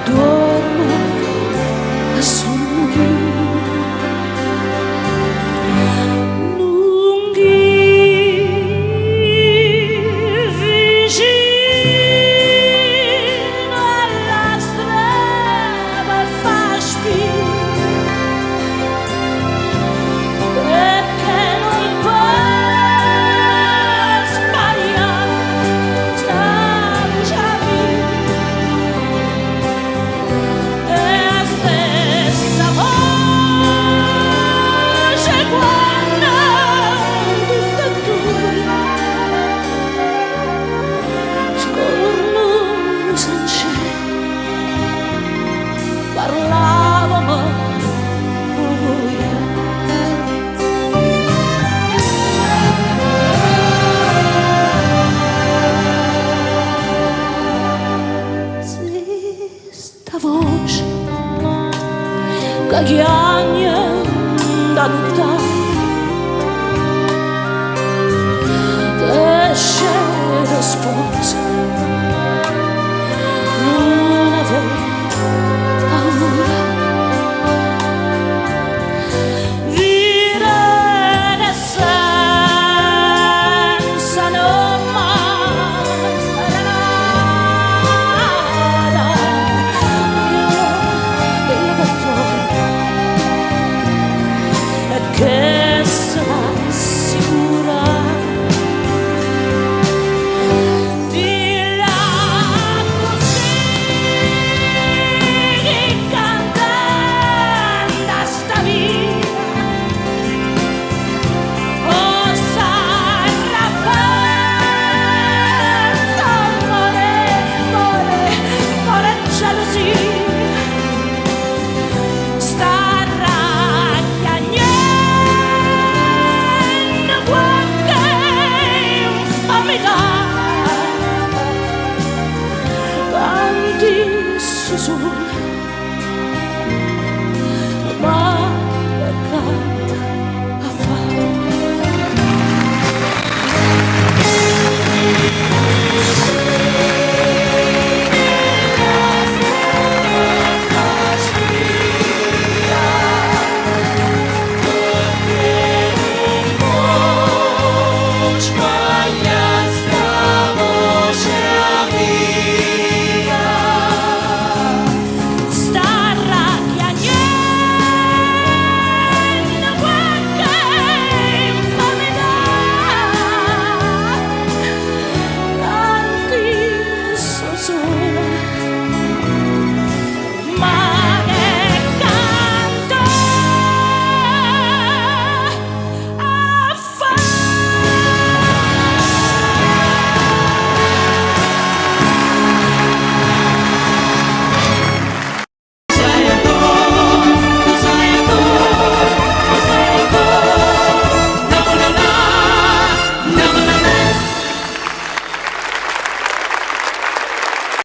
T'adduorme a sunnì. Nun ghì vicino alla strada pe' fa 'a spia Pecché nun può sbaglià 'sta voce mia È 'a stessa voce 'e quanno tutt' 'e duje Scurnuse nce parlavamo cu vuje. Si 'sta voce ca chiagne 'int' 'a nuttata Te sceta sposa nun avè paura Vire che senza nomme serenata Dillo, dillo che torno e che sta sicura. Dille accussì chi canta 'int' 'a 'sta via 'O sarrà perzo more, more, more 'e gelusia. Starrà chiagnenno quacche 'nfamità Tant'isso sulo